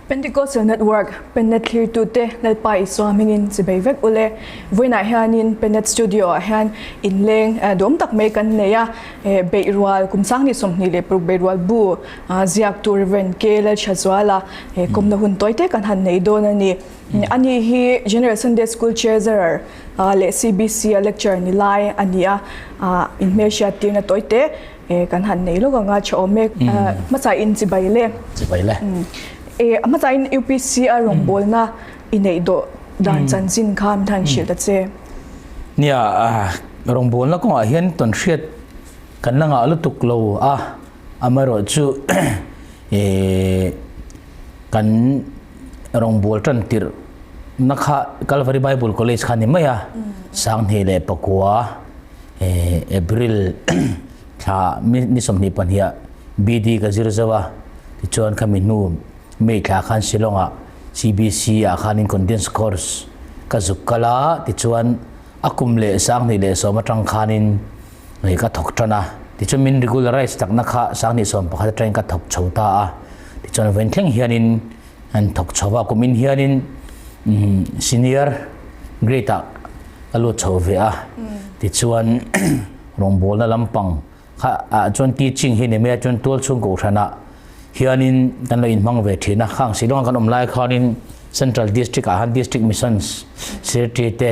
Pentecostal Network, Pennet thlirtute Lalpa Isua hmingin chibei vek ule. Vawiinah hianin Pennet Studio ah hian inleng duam tak mai kan nei a, Beihrual kum sang ni 26 Beihrual bu ziaktu Rev. K. Lalthazuala kawmna hun tawi te kan han nei dawn a ni. Ani hi General Sunday School Treasurer leh CBC a lecturer ni lai a ni a, inhmelhriat tirna tawi te kan han nei lawk anga tha awm e. Hmasa in chibai le. Chibai le. Hmasa in UPC a rawngbawlna i neih dawh dan chanchin kha min han hrilh ta che. Nia, rawngbawlna kawngah hian tawn hriat kan la ngah lutuk lo a, amaherawhchu kan Rawngbâwl ṭan tirh na kha Calvary Bible College kha ni mai a, 2009 April thla ni 22 ah BD ka zir zo a, tichuan khami hnu May thla khan Shillong ah CBC ah khanin Condensed Course ka zuk kal a, tichuan a kum leh 2010 aṭang khanin ka thawk ṭan a, tichuan min regularize takna kha 2011 aṭangin ka thawk chho ta a, tichuan vawiin thleng hianin an thawk chho a, kumin hianin senior grade ah ka lut chho ve a, tichuan rawngbawlna lampang kha ah chuan teaching hi ni mai a, chuan tual chhung kohhran ah hianin kan lo inhmang ve thin a, khang Shillong a kan awm lai khanin Central District ah khan District Missions Secretary te,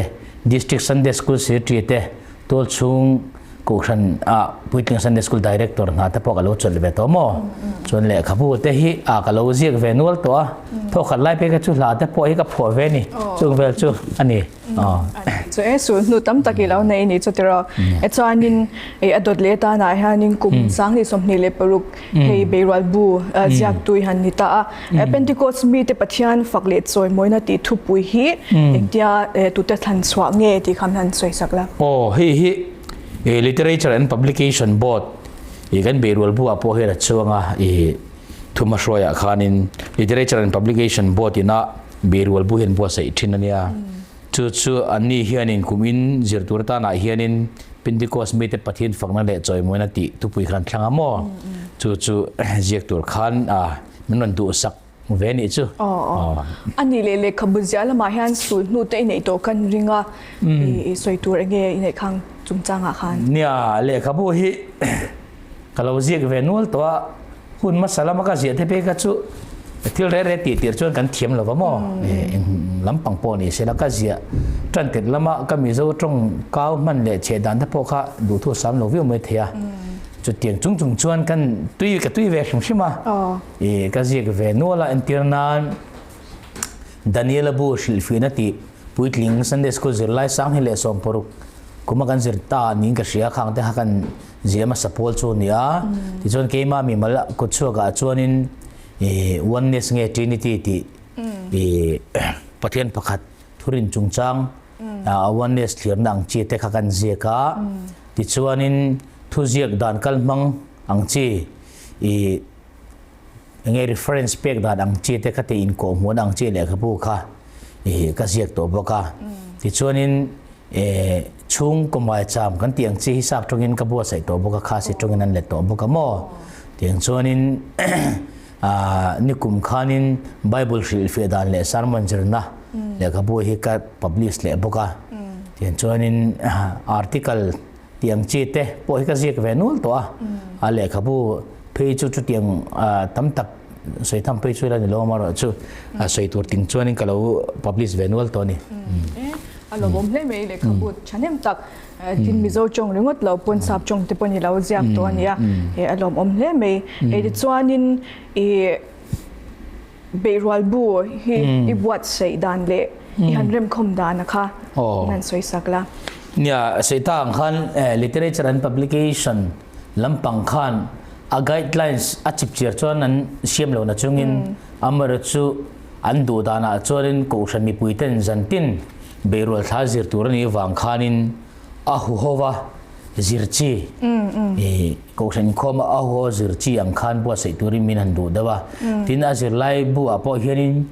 District Sunday School Secretary te, tual chhung Kohhran ah Puitling Sunday School Director hna te pawh ka lo chawlh ve tawh maw? Chuan lehkhabu te hi ah ka lo ziak ve nual tawh a, thawkhat lai phei kha chu hla te pawh hi ka phuah ve a ni, chung vel chu a ni. Chu e sul hnu tam tak i lo nei a ni chu tiraw. E chuanin e a dawt leh tanah hianin kum 2026 hei Beirual bu ziaktu i han ni ta a. Pentecost mite Pathian fak leh chawimawina tih thupui hi engtia tute thlan chhuah nge tih kha min han sawi sak la. Aw hei hi Literature and Publication Board i kan Beirual bu ah pawh hian a chuang a i Thumahruaiah khanin Literature and Publication Board ina Beirual bu hian buatsaih thin a nia. Chu chu anni hianin kum in zir tur atanah hianin Pentecost mite Pathian fakna leh chawimawina tih thupui khan thlang a maw? Chu chu ziak tur khan min rawn duhsak ve nih chu. Aw a nih leh lehkhabu ziah lamah hian sul hnu te i neih tawh kan ring a, i sawi tur enge i neih khang chungchangah khan? Nia, lehkhabu hi Ka lo ziak ve nual tawh a, hun hmasa lama ka ziah te pek kha chu thil reh reh tih tir chuan kan thiam lo va maw? Eng lampang pawh ni sela ka ziah tan tirh lama ka Mizo tawng kau hman leh chheh dan te pawh kha duhthu sam lo viau mai thei a. Chutiang chung chung chuan kan tui ka tui ve hrim hrim a, ih ka ziak ve nual a entir nan Daniela bu hrilhfiahna tih puitling Sunday School zirlai 2016 kuma kan zir ta niin ka hria khang te kha kan Zia hmasa pawl chu a ni a, tichuan keimah mimal kut chhuakah chuanin Oneness nge Trinity tih Pathian pakhat thurin chungchang Oneness thlirna ang chi te kha kan ziak a, tichuanin thuziak dan kalhmang ang chi enge reference pek dan ang chi te kha te inkawhhmuhna ang chi lehkhabu kha ka ziak tawh bawk a, tichuanin Chhung kawmai cham kan tih ang chi hi sap tawngin ka buatsaih tawh bawk a, khasi tawngin an let tawh bawk a maw? Tiang chuanin nikum khanin Bible hrilhfiah dan leh sermon zirna lehkhabu hi ka publish leh bawk a. Tiang chuanin article tih ang chi te pawh hi ka ziak ve nual tawh a. A lehkhabu phei chu chutiang tam tak sawi tham phei chu ila ni lo amaherawhchu sawi tur ting chuanin ka lo publish ve nual tawh a ni. A lawmawm hle mai lehkhabu thahnem tak tin Mizo tawng ringawt lo pawn sap tawng te pawh ni lo ziak tawh a nia a lawmawm hle mai. Tichuanin i beihrual bu hi i buatsaih dan leh i han remkhawm dan a kha han sawi sak la. Nia, sawi ta ang khan literature and publication lampang khan a guidelines a chipchiar chuan an siam lo na chungin amaherawhchu An duh danah chuanin Kohhran mipuiten zantin beirual thla zir tur a nih vang khanin a huhova zir chi, Kohhran inkhawma a huho zir chi ang khan buatsaih turin min han duh deuh a. Tin, a zirlai buah pawh hianin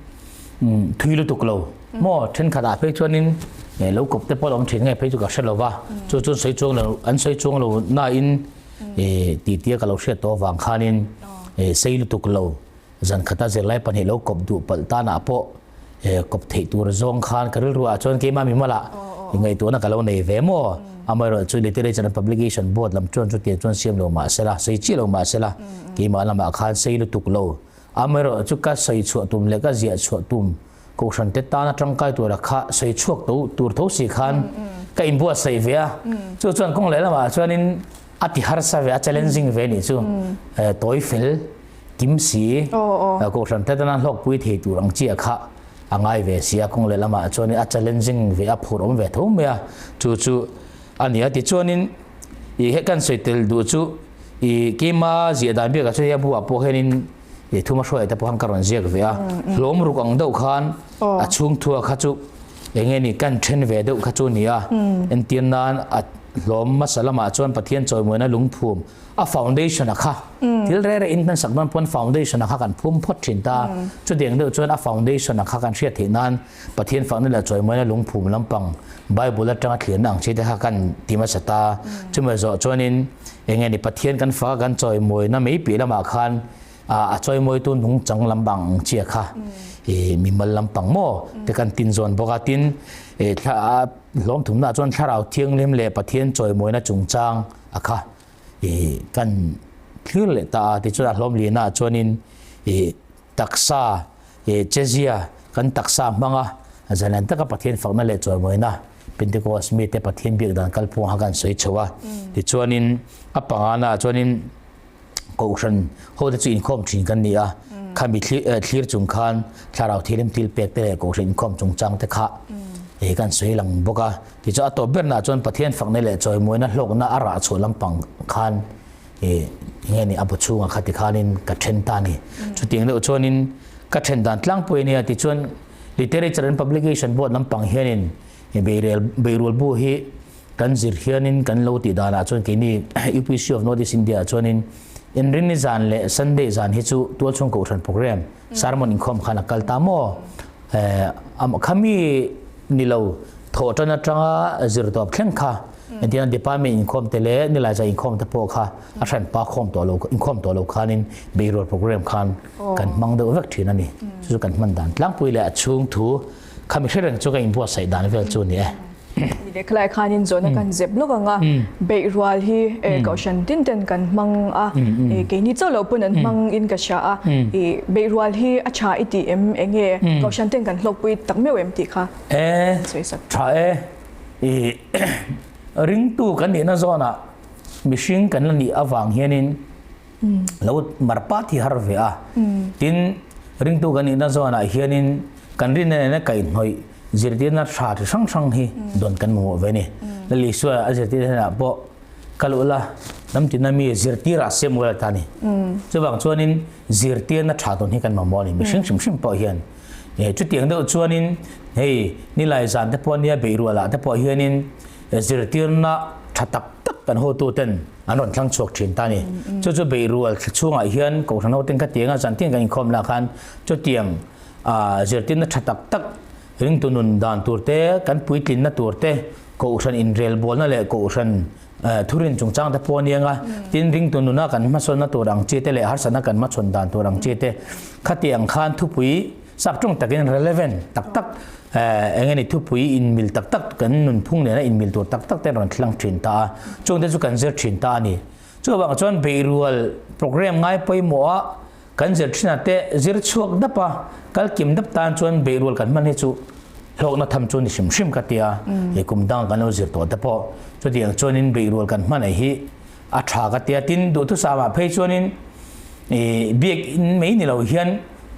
thui lutuk lo maw thenkhatah phei chuanin lo kawp te pawh a awm thin nge phei chu ka hre lo va, chu chuan sawi chuang lo an sawi chuang lo nain tihtia ka lo hriat tawh avang khanin sei lutuk lo. Zan khata zirlai pahnih lo kawp duh palh tanah pawh kawp theih tur zawng khan ka rilru ah chuan keimah mimala ngaihtuahna ka lo nei ve maw? Amaherawhchu Literature and Publication Board lam chuan chutiang chuan siam lo mah sela, sawi chiah lo mah sela, keimah lamah khan sei lutuk lo. Amaherawhchu ka sawi chhuah tum leh ka ziah chhuah tum Kohhran te tana tangkai tura kha sawi chhuak to tur tho si khan ka inbuatsaih ve a. Chu chuan kawng leh lamah chuanin a ti harsa ve, a challenging ve nih chu. Tawi fel kim si, Kohhran te tana hlawkpui thei tur ang chiah kha a ngai ve si a. Kawng leh lamah chuanin a challenging ve, a phur awm ve tho mai a. Chu chu a ni a. Tichuanin i he kan sawi tel duh chu i keima ziah dan biakah chuan hei a buah pawh hianin I thuma hruai te pawh khan ka rawn ziak ve a, hlawm ruk ang deuh khan a chhung thua kha chu eng nge ni kan then ve deuh kha chu a ni a. Entir nan a hlawm hmasa lamah chuan Pathian chawimawina lungphum a foundation a kha thil reh reh in kan sak dawn pawn foundation a kha kan phum phawt thin ta. Chutiang deuh chuan a foundation a kha kan hriat theih nan Pathian fakna leh chawimawina lungphum lampang Bible atanga thlirna ang chi te kha kan ti hmasa ta. Chumi zawh chuanin Eng nge ni Pathian kan faka kan chawimawina mai piah lamah khan a chawimawitu nungchang lampang ang chia kha i mimal lampang maw te kan tin zawn bawk a. Tin, thla hlawm thumna chuan Thlarau Thianghlim leh Pathian chawimawina chungchang a kha i kan thlir leh ta a. Tichuan a hlawm lihnaah chuanin i Taksa eh chezia kan taksa hmanga zalen taka Pathian fakna leh chawimawina Pentecost mite Pathian biak dan kalphung kha kan sawi chho a. Tichuanin a pangana ah chuanin Kohhran hote chu inkhawm thin kan ni a, khami thlir chung khan Thlarau Thianghlim thil pek te leh Kohhran inkhawm chungchang te kha eh kan sawi lang bawk a. Tichuan a tawp berna ah chuan Pathian fakna leh chawimawina hlawkna a rah chhuah lampang khan I nge ni a bu chhungah kha tikhanin ka then ta a ni. Chutiang deuh chuanin ka then dan tlangpui a nia tichuan Literature and Publication Board lampang hianin beirel beirual bu hi kan zir hianin kan lo tih danah chuan keini UPC of North East India ah chuanin Inrinni zan leh Sunday zan hi chu tualchhung kohhran program sermon inkhawm khan a kal ta maw? Khami ni lo thawh tan atanga zir tawp thleng kha entirna department inkhawm te leh nilai zai inkhawm te pawh kha a hran pa khawm tawh lo inkhawm tawh lo khanin beirual program khan kan hmang deuh vek thin a ni. Chu chu kan hman dan tlangpui leh a chhung thu khami hre reng chu ka inbuatsaih dan vel chu a ni e. Ni leh khalai khanin zawhna kan zep lawk ang a, beihrual hi kohhran tin ten kan hmang a, keini chauh loh pawn an hmang in ka hria a, beihrual hi a tha i tih em eng nge kohhran ten kan hlawkpui tak meuh em tih kha sawi sak. Tha e, i ringtu kan nihna zawnah mihring kan la nih avang hianin lo mar pat hi har ve a, tin ringtu kan nihna zawnah hianin kan rinna nena kaihhnawih Zirtirna tha chi hrang hrang hi dawn kan mamawh ve a ni. Lal Isua a zirtir hnenah pawh kal ula, hnam tina mi zirtirah siam ula ta a ni. Chuvang chuanin zirtirna tha dawn hi kan mamawh a ni, mihring hrim hrim pawh hian. Chutiang deuh chuanin hei nilai zan te pawh nia beihrualah te pawh hianin zirtirna tha tak tak kan hotuten an rawn thlang chhuak thin ta a ni. Chu chu beihrual thla chhungah hian Kohhran hoten khatianga zantin kan inkhawm lah khan chutiang Zirtirna tha tak tak ringtu nun dan tur te, kan puitlinna tur te, Kohhran inrelbawlna leh Kohhran thurin chungchang te pawh a niang a, tin ringtu nuna kan hmasawnna tur ang chi te leh harsatna kan hmachhawn dan tur ang chi te khatiang khan thupui sap tawng takin relevant tak tak eng nge ni thupui inmil tak tak kan nunphung nena inmil tur tak tak te an rawn thlang thin ta a, chungte chu kan zir thin ta a ni. Chuvang chuan beihrual program ngai pawimawh a Kan zir thinah te zir chhuak dap a, kal kim dap tan chuan beihrual kan hman hi chu hlawkna tham chu ni hrim hrim ka ti a, hei kum dang kan lo zir tawh te pawh chutiang chuanin beihrual kan hman ei hi a tha ka ti a, tin duhthusam ah phei chuanin ih biakin mai ni lo hian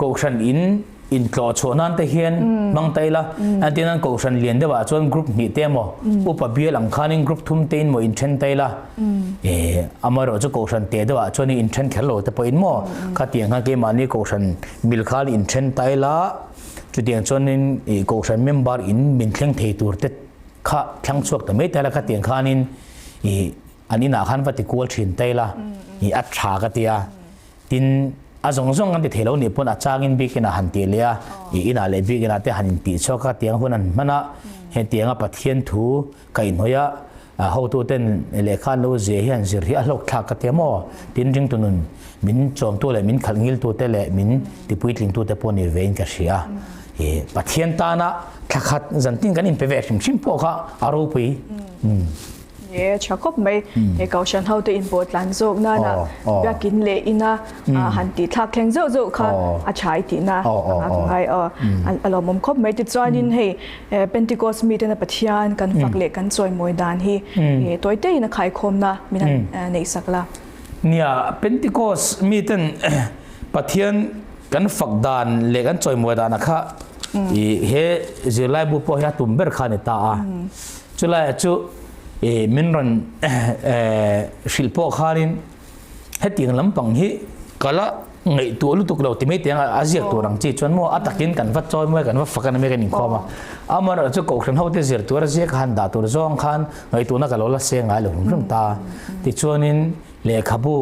kohhran in Intlawh chhuah nan te hian hmang ta ila, entir nan kohhran lian deuh ah chuan group hnih te emaw, upa bial ang khanin group thum te in maw inthen ta ila, eh amaherawh chu kohhran te deuh ah chuan inthen kher lo te pawh in maw, khatiang khan keimahni kohhran mil khan inthen ta ila, chutiang chuanin ih kohhran member in min thleng thei tur te kha thlang chhuak ta mai ta ila khatiang khanin ih an inah khan va ti kual thin ta ila, ih a tha ka ti a. Tin, a zawng zawng kan ti thei lo nih pawn a changin biakin ah han tih leh a, i inah leh biakin ah te han intih chhuak a, tiang hun an hman a, hetianga Pathian thu ka inhnawih a, Hotuten lehkha an lo zia hian zir hi a hlawk thlak ka tia maw? Tin ringtu nun min chawmtu leh min khalh ngiltute leh min tipuitlingtute pawh ni vein ka hria. Pathian tana thla khat zantin kan inpe ve hrim hrim pawh kha a ropui. Ye tha khawp mai. He Kohhran hote inpawh tlan zawk nana biakin leh ina han tih thlak thleng zeuh zeuh kha a tha i tihna anga ka ngai aw. A lawmawm khawp mai. Tichuanin hei Pentecost mitena Pathian kan fak leh kan chawimawi dan hi tawi tein a khaikhawmna min han neihsak la. Nia, Pentecost miten Pathian kan fak dan leh kan chawimawi dana kha he zirlaibu pawh hi a tum ber kha a ni ta a. Chulaiah chu min rawn hrilh pawh khanin hetiang lampang hi ka la ngaihtuah lutuk lo ti mai teng a ziak tur ang chi chuan maw a takin kan va chawi mawi kan va fak a ni mai kan inkhawm a amaherawh chu kohhran ho te zir tur a ziak a han dah tur zawng khan ngaihtuahna ka lo la seng ngai lo hrim hrim ta tichuanin lehkhabu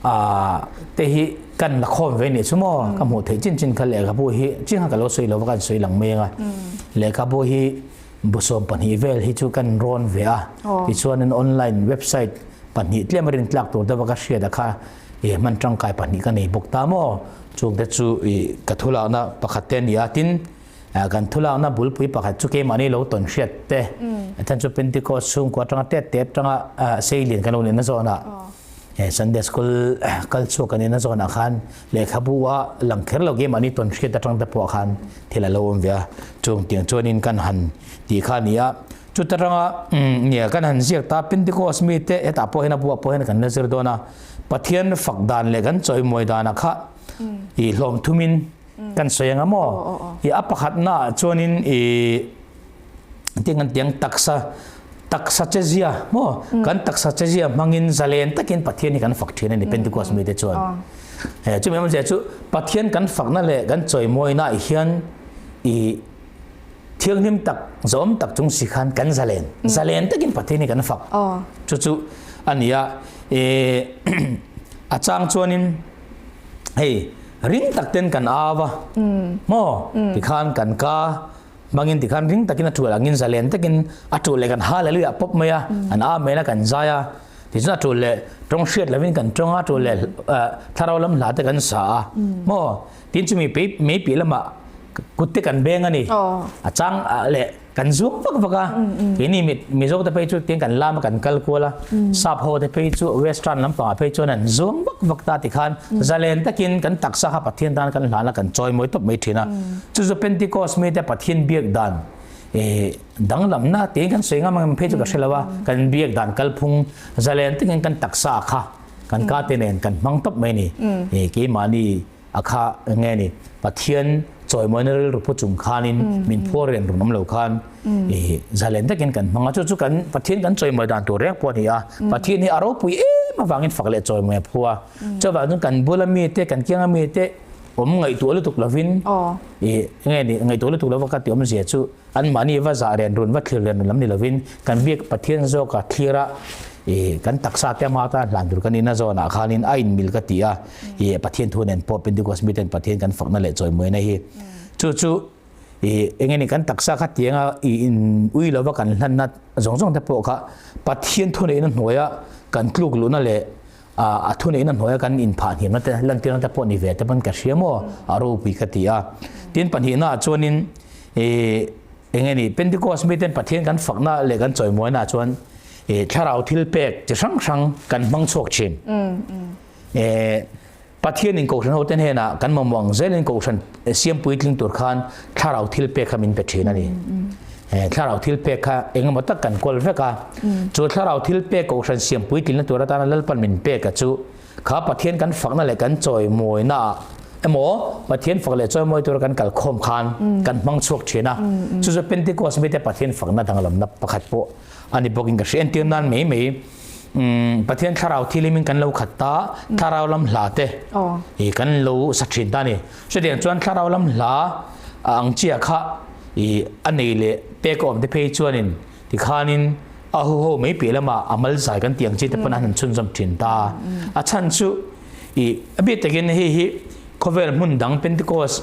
ah te hi kan la khawm ve nih chu maw ka hmuh theih chin chin kha lehkhabu hi chin kha ka lo sawi lo va kan sawi lang mai anga lehkhabu hi busawm pahnih vel hi chu kan rawn ve a tichuanin online website pahnih tlem a rin tlak tur deuh a ka hriat a kha I hman tangkai pahnih ka nei bawk ta maw? Chungte chu i ka thulakna pakhat te a ni a, tin kan thulakna bulpui pakhat chu keimahni lo tawn hriat te, a then chu Pentecost chhungkua atanga tet te atanga seilian kan lo nihna zawnah Sunday school kal chhuak kan nihna zawnah khan lehkhabu a lang kher lo keimahni tawn hriat atang te pawh khan thil a lo awm ve a, chung tiang chuanin kan han tih kha a ni a. Chuta ranga nia kan han ziak ta Pentecost mite hetah pawh hian a buah pawh hian kan la zir dawn a, Pathian fak dan leh kan chawimawi danah kha i hlawm thumin kan sawi anga maw? I a pakhatna ah chuanin i tiang kan tiang taksa taksa chezia maw? Kan taksa chezia hmangin zalen takin Pathian hi kan fak thin a ni Pentecost mite chuan. He chumi awmzia chu Pathian kan fakna leh kan chawimawina ah hian i Thianghlim tak, zawm tak chung si khan kan zalen. Zalen takin Pathian hi kan fak. Chu chu a ni a. A chang chuanin hei ring tak ten kan au a. Maw? Tikhan kan ka hmangin tikhan ring takin a tul angin zalen takin a tul leh kan hallelujah pawp mai a. An amen a kan zai a. Tichuan a tul leh tawng hriat lovin kan tawng a, tul leh thlarau lam hla te kan sa a. Maw? Tin chumi mei piah lamah kut te kan beng a ni. A chang leh kan zuang vak vak a. Keini Mizo te phei chu tiang kan lam a kan kal kual a. Sap ho te phei chu western lampangah phei chuan an zuang vak vak ta tikhan zalen takin kan taksa kha Pathian tan kan hlan a kan chawi mawi tawp mai thin a. Chu chu Pentecost mite Pathian biak dan danglamna tiin kan sawi ngam ang phei chu ka hre lo a. Kan biak dan kalphung zalen takin kan taksa kha kan ka te nen kan hmang tawp mai a ni. Keimahni a kha nge ni Pathian chawimawina rilru pu chung khanin min phuar rian run awm lo khan i zalen takin kan hmang a chu chu kan Pathian kan chawimawi dan tur reng pawh a ni a Pathian hi a ropui em avangin fak leh chawimawi a phu a chuvang chuan kan bula mite kan kianga mite awm ngaihtuah lutuk lovin i nge ni ngaihtuah lutuk lova ka tih awmzia chu Anmahni va zah rian run, va thlir rian run lam ni lovin kan biak Pathian zawka thlira i kan taksa te ama tan hlan tur kan ina zawnah khanin a inmil ka ti a, i Pathian thu nen pawh Pentecost miten Pathian kan fakna leh chawimuaina hi chu chu i enge ni kan taksa kha tianga i in ui lova kan hlanna zawng zawng te pawh kha Pathian thu neihna hnuaia kan tluk luhna leh a thuneihna hnuaia kan inphah hniamna te lantirna te pawh ni ve te pawn ka hria maw a ropui ka ti a. Tin pahnihna ah chuanin ih eng nge ni Pentecost miten Pathian kan fakna leh kan chawimuaina ah chuan ih thlarau thil pek chi hrang hrang kan hmang chhuak thin. Ih Pathianin kohhran hote hnenah kan mamawh ang zelin kohhran siam puitling tur khan thlarau thil pek kha min pe thin a ni. Thlarau thil pek kha engemaw tak kan kawl vek a, chu thlarau thil pek kohhran siam puitlingna tur atana Lalpan min pek a chu kha Pathian kan fakna leh kan chawimawina ah emaw Pathian fak leh chawimawi tura kan kal khawm khan kan hmang chhuak thin a, chu chu Pentecost mite Pathian fakna danglamna pakhat pawh a ni bawkin ka hria. Entir nan mai mai Pathian thlarau thilimin kan lo khat ta, thlarau lam hla te kan lo sa thin ta a ni. Chutiang chuan thlarau lam hla ang chiah kha i a nei leh pek a awm te phei chuanin tikhanin a hu ho mai piah lamah a mal zai kan tih ang chi te pawn an han chhunzawm thin ta. A chhan chu i a bik takin hei hi khawvel hmun dang Pentecost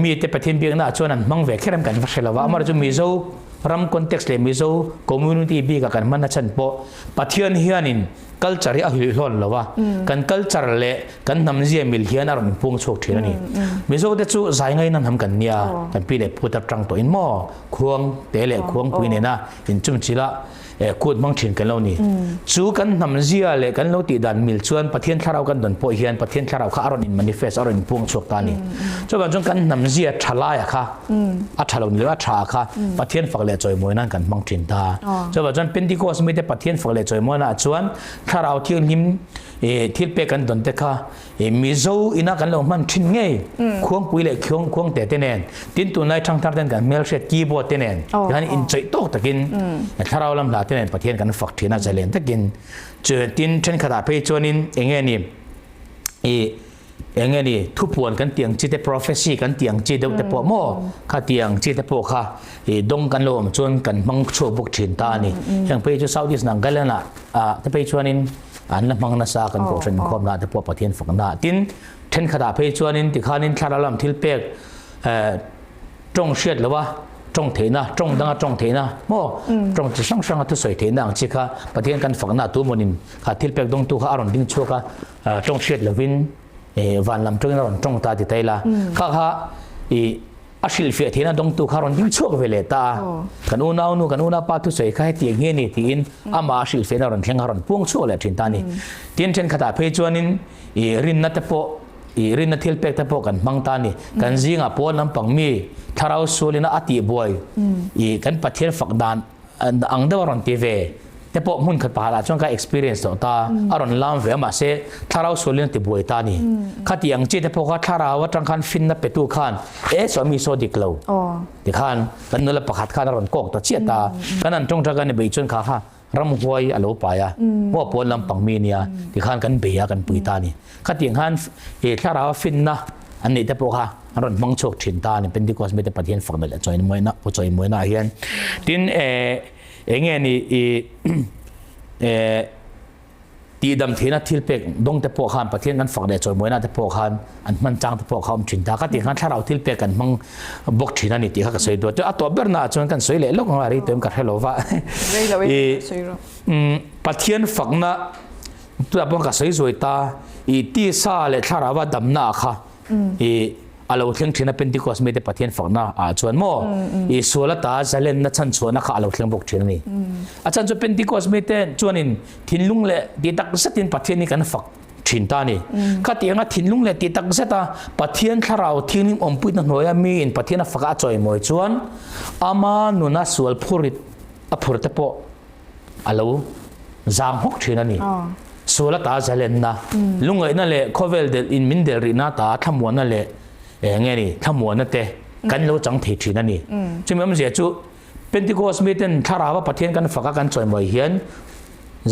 mite Pathian biaknaah chuan an hmang ve kher em kan va hre lo va, amaherawhchu Mizo. ram context leh Mizo community bika kan hman nachhan pawh Pathian hianin culture hi a hrilhhlawn lo a, kan culture leh kan hnam zia mil hian a rawn inpuang chhuak thin a ni. Mizo te chu zai ngaina hnam kan nia, kan pi leh pu te atang tawhin maw khuang te leh khuangpui nena inchumchilh a kut hmang thin kan lo ni. Chu kan hnam zia leh kan lo tih dan mil chuan Pathian thlarau kan dawn pawh hian Pathian thlarau kha a rawn in manifest, a rawn inpuang chhuak ta a ni. Chuvang chuan kan hnam zia tha laia kha a tha lo ni lo a tha kha Pathian fak leh chawimawi nan kan hmang thin ta. Chuvang chuan Pentecost mite Pathian fak leh chawimawi naah chuan thlarau thianghlim thil pek kan dawn te kha Mizo ina kan lo hman thin ngei khuangpui leh khuang khuang te te nen tin tunlai thangthar ten kan hmelhriat keyboard te nen tikhan inchawih tawk takin thlarau lam hla te nen Pathian kan fak thin a zalen takin tin thenkhatah phei chuanin enge ni i enge ni thupuan kan tiang chi te prophecy kan tiang chi deuh te pawh maw kha tiang chi te pawh kha i dawng kan lo awm chuan kan hmang chhuak bawk thin ta a ni heng phei chu South East Nagaland ah te phei chuanin an la hmang nasa kan kohhran inkhawmna te pawh Pathian fakna tin thenkhatah phei chuanin tikhanin thlarau lam thil pek tawng hriat lova tawng theihna tawng danga tawng theihna maw tawng chi hrang hranga thusawi theihna ang chi kha Pathian kan fakna tu mawnin kha thil pek dawngtu kha a rawn ding chhuak a tawng hriat lovin van lam tawngin a rawn tawng ta ti ta ila kha kha i A hrilhfiah theihna dawngtu kha rawn ding chhuak ve leh ta a, kan unaunu, kan unaupa thusawi kha hetiang hi a ni tiin amah a hrilhfiahna rawn thleng a rawn puang chhuak leh thin ta a ni. Tin, thenkhatah phei chuanin i rinna te pawh, i rinna thil pek te pawh kan hmang ta a ni. Kan zingah pawn lampang mi thlarau sualina a tihbuai i kan Pathian fak dan ang deuh a rawn ti ve te pawh hmun khat pakhatah chuan ka experience tawh ta a rawn lam ve a mahse thlarau sualin a ti buai ta a ni khati ang chi te pawh kha thlarau atang khan finna petu khan e saw mi saw dik lo tikhan kan nula pakhat khan a rawn kawk ta chiah ta kan an tawngtai kan bei chuan kha kha ramhuai a lo pai a maw pawn lampang mi nia tikhan kan bei a kan pui ta a ni khatiang khan he thlarau a finna an neih te pawh kha an rawn hmang chhuak thin ta a ni Pentecost mite Pathian fakna leh chawimawina chawimawina ah hian tin eh enge ni i eh tihdam theihna thil pek dawng te pawh khan Pathian kan fak leh chawimawina te pawh khan an hman chang te pawh kha awm thin ta ka tih khan thlarau thil pek kan hmang bawk thin a ni tih kha ka sawi duh a tawp ber naah chuan kan sawi leh lawk ang a rei tawh em ka hre lo va i Pathian fakna tunah pawh ka sawi zuai ta i tisa leh thlarau a damna kha I a lo thleng thin a Pentecost mite Pathian fakna ah chuan maw i sual ata zalenna chhan chhuahna kha a lo thleng bawk thin a ni. A chhan chu Pentecost mite chuanin thinlung leh ti tak zetin Pathian hi kan fak thin ta a ni. Khatianga thinlung leh ti tak zeta Pathian thlarau thianghlim awmpuitna hnuaia miin Pathian a faka a chawimawi chuan ama nuna sual phurit a phur te pawh a lo zang hawk thin a ni. Sual ata zalenna, lungngaihna leh khawvel delh in min delh rihna ata thlamuanna leh eng nge ni thlamuanna te kan lo chang thei thin a ni. Chumi awmzia chu Pentecost miten thlarau a Pathian kan fak a kan chawimawi hian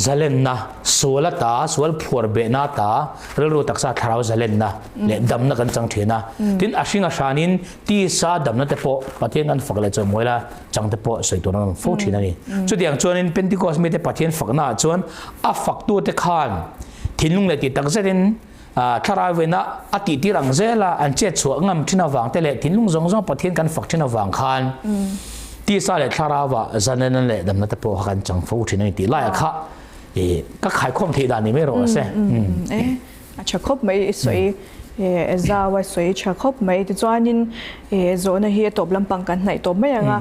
zalenna, sual ata, sual phuar behna ata rilru taksa thlarau zalenna leh damna kan chang thin a. Tin, a hring a hranin tisa damna te pawh Pathian kan fak leh chawimawi la, chang te pawh sawi tur an awm fo thin a ni. Chutiang chuanin Pentecost mite Pathian faknaah chuan a faktute khan thinlung leh tih tak zetin thlarau vena a tihtir ang zela an chet chhuah ngam thin avang te leh thinlung zawng zawng Pathian kan fak thin avang khan tisa leh thlarauah zanena leh damna te pawh kha kan chang fo thin a ni tih laiah kha ka khaikhawm theih dan ni mai rawh se. A tha khawp mai i sawi e zau a sawi tha khawp mai tichuanin e zawhna hi a tawp lampang kan hnaih tawp mai ang a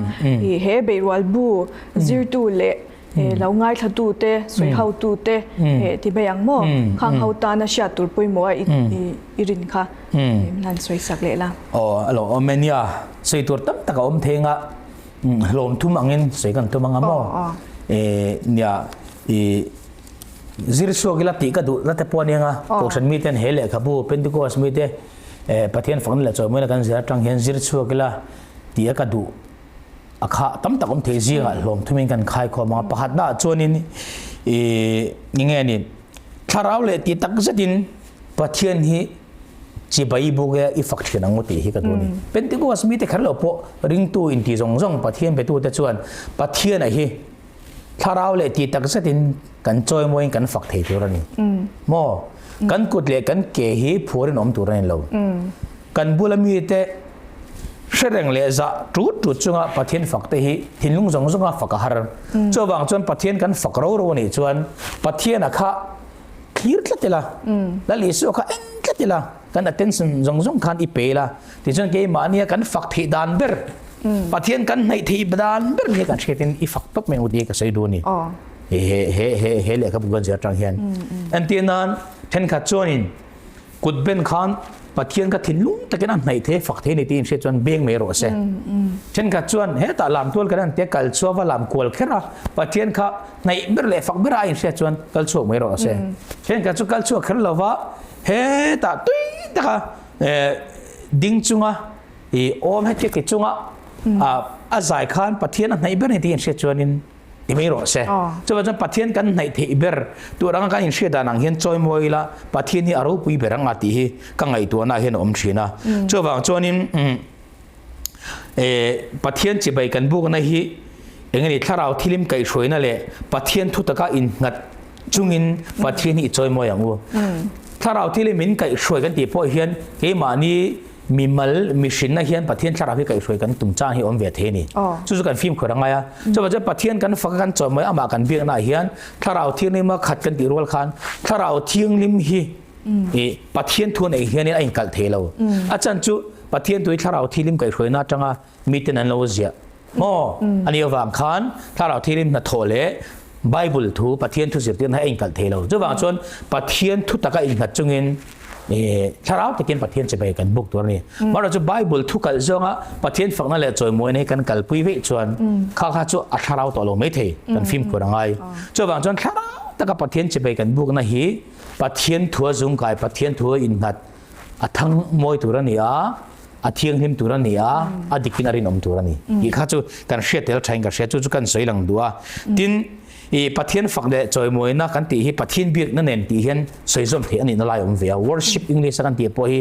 i he beirual bu zirtu leh e lo ngaithla tu te sawi ho tu te e ti mai ang maw khang ho tana hriat tur pawimawh a i rin kha min han sawi sak leh la. Aw a lo awm e nia sawi tur tam tak a awm thei anga hlawm thum angin sawi kan tum anga maw e nia i Zir chhuak ila tih ka duh na te pawh a ni anga, Kohhran miten he lehkhabu Pentecost mite Pathian fakna leh chawimawina kan zir atang hian zir chhuak ila tih a ka duh a kha tam tak awm thei zingah hlawm thumin kan khai khawm anga pakhatna ah chuanin ih nge ni thlarau leh tih tak zetin Pathian hi chibai buk e i fak thin ang u tih hi ka duh a ni. Pentecost mite kher lo pawh ringtu inti zawng zawng Pathian betute chuan Pathian a hi Thlarau leh tih tak zetin kan chawimawiin kan fak thei tur a ni. Maw? Kan kut leh kan ke hi phuarin awm tur a ni lo. Kan bula mite Hre reng leh zah tut tut chunga Pathian fak te hi thinlung zawng zawnga fak a har. Chuvang chuan Pathian kan fak ro ro a nih chuan Pathiana kha thlir tlat ila, Lal Isua kha en tlat ila, kan attention zawng zawng khan i pe ila, tichuan keimahnia kan fak theih dan ber, Pathian kan hnaih theih dan ber nia kan hriatin i fak tawp mai ang u tih hi ka sawi duh a ni. He he he he lehkhabu kan zir atang hian. Entir nan thenkhat chuanin Kut ben khan Pathian kha thinlung takin a hnaih thei, fak thei a ni tih inhriat chuan beng mai rawh se. Thenkhat chuan hetah lam tual kan han tia kal chhuak va lam kual kher a, Pathian kha hnaih ber leh fak ber a inhriat chuan kal chhuak mai rawh se. Thenkhat chu kal chhuak kher lo va, hetah tui taka ding chunga i awm hetiang ti chunga a zai khan Pathian a hnaih ber a ni tih inhriat chuanin Ti mai rawh se. Chuvang chuan Pathian kan hnaih theih ber tur anga kan inhriat dan ang hian chawimawi ila Pathian hi a ropui ber anga tih hi ka ngaihtuahna ah hian a awm thin a. Chuvang chuanin Pathian chibai kan bukna hi eng nge ni thlarau thilim kaihhruaina leh Pathian thu taka innghat chungin Pathian hi i chawimawi ang u. Thlarau thilim in kaihhruai kan tih pawh hian keimahni Mimal mihrinna hian Pathian thlarau hi kaihhruai kan tum chang hi awm ve thei a ni. Chu chu kan fimkhur a ngai a. Chuvang chuan Pathian kan fak a kan chawmawih amah kan biaknaah hian thlarau thianghlim a khat kan tih rual khan thlarau thianghlim hi i Pathian thu neih hianin a inkalh thei lo. A chan chu Pathian tui thlarau thianghlim kaihhruaina atanga miten an lo ziah maw a nih avang khan thlarau thianghlim hnathawh leh Bible thu Pathian thu zirtirna hi a inkalh thei lo. Chuvang chuan Pathian thu taka innghat chungin thlarau takin Pathian chibai kan buk tur a ni. Marawh chu Bible thu kalh zawnga Pathian fakna leh chawimawina hi kan kalpui veih chuan kha kha chu a thlarau tawh lo mai thei kan fimkhur a ngai. Chuvang chuan thlarau taka Pathian chibai kan bukna hi Pathian thua zungkai Pathian thua innghat a thang mawi tur a ni a, a thianghlim tur a ni a, a dikin a rinawm tur a ni. Tih kha chu kan hriat tel thain ka hria, chu chu kan sawi lang duh a. Tin, i Pathian fak leh chawimawina kan tih hi Pathian biakna nen tih hian sawi zawm theih a nihna lai a awm ve a. Worship English a kan tih pawh hi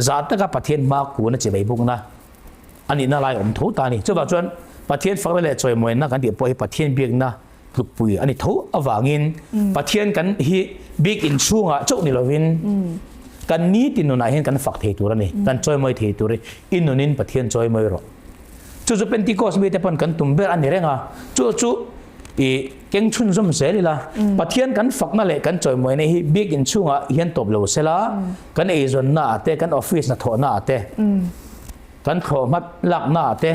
zah taka Pathian hma kun a chivei bukna a nihna lai a awm tho ta a ni. Chuvang chuan Pathian fakna leh chawimawina kan tih pawh hi Pathian biakna tlukpui a ni tho avangin Pathian kan hi bik inchhungah chauh ni lovin kan nitin nunah hian kan fak thei tur a ni, kan chawimawi thei tur i nunin Pathian chawimawi rawh. Chu chu Pentecost mite pawn kan tum ber a ni reng a, chu chu i keng chhunzawm zel ila Pathian kan fakna leh kan chawimawina hi bik inchhungah hian tawp lo sela kan eizawnna ah te, kan office hnathawhna ah te, kan thlawhhmat lakna ah te,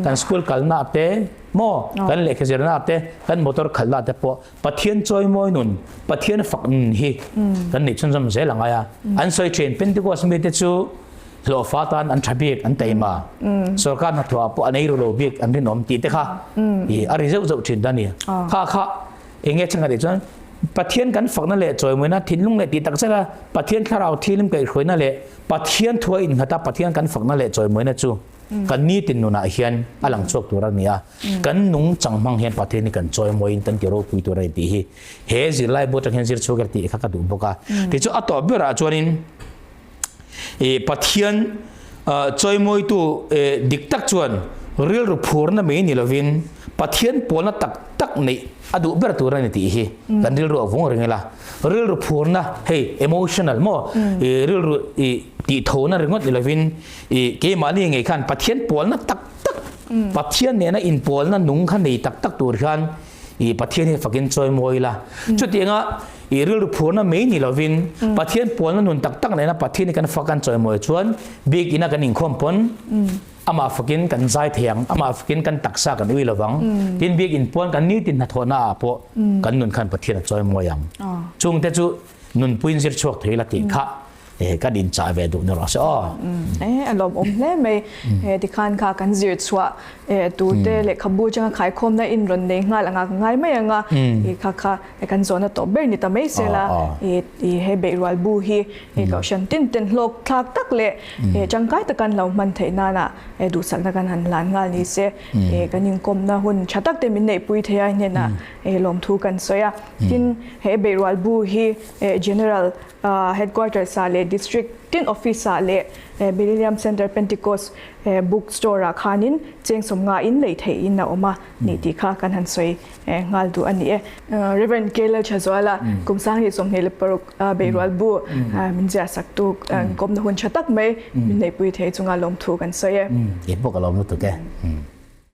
kan school kalna ah te, maw kan lehkha zirna ah te, kan motor khalhna ah te pawh Pathian chawimawi nun, Pathian fak nun hi kan neih chhunzawm zel a ngai a. An sawi thin Pentecost mite chu hlawhfa tan an tha bik, an taima, sorkar hnathawh ah pawh an ei ru lo bik, an rinawm tih te kha i a ri zeuh zeuh thin ta a ni. Kha kha eng nge chhangkhat tih chuan Pathian kan fakna leh chawimawina thinlung leh tih tak zet a Pathian thlarau thilim kaihhruaina leh Pathian thua innghat a Pathian kan fakna leh chawimawina chu kan nitin nunah hian a lang chhuak tur a ni a. Kan nung chang hmang hian Pathian hi kan chawimawiin kan ti ropui tur a ni tih hi he zirlai bu atang hian zir chhuak ila tih kha ka duh bawk a. Tichuan a tawp berah chuanin i Pathian chawimawitu dik tak chuan rilru phurna mai ni lovin Pathian pawlna tak tak neih a duh ber tur a ni tih hi kan rilru a vung reng ila. Rilru phurna hei emotional maw i rilru i tih thona ringawt ni lovin i keimahni ngei khan Pathian pawlna tak tak Pathian nena inpawlna nung kha nei tak tak tur hian i Pathian hi fakin chawimawi ila. Chutianga i rilru phurna mai ni lovin Pathian pawlna nun tak tak nena Pathian hi kan fak kan chawimawi chuan bik ina kan inkhawm pawn Amah fakin kan zai thei ang, amah fakin kan taksa kan ui lovang. Tin bik in puan kan nitin hnathawhna ah pawh kan nun khan Pathian a chawi mawi ang. Chungte chu nunpuiin zir chhuak thei la tih kha kan inchah ve duh ni rawh se aw. E, a lawmawm hle mai. Tikhan kha kan zir chhuah turte lehkhabu atanga khaikhawmna in rawn nei nghal anga ka ngai mai anga kha kha kan zawhna tawp ber ni ta mai sela he beihrual bu hi kohhran tin ten hlawk thlak tak leh tangkai tak an lo hman theih nana duhsakna kan han hlan nghal ni se kan inkawmna hun tha tak te min neihpui thei a hnenah lawmthu kan sawi a. Tin, he beihrual bu hi General Headquarters ah leh District tin Office ah leh. Millennium Centre Pentecost Book Store ah khanin cheng sawmnga in lei theih in a awm a ni tih kha kan han sawi nghal duh a ni e. Rev. K. Lalthazuala kum 2026 Beirual bu min ziah sak tu kawmna hun tha tak mai min neihpui thei chunga lawmthu kan sawi e. Keipawh ka lawm lutuk e.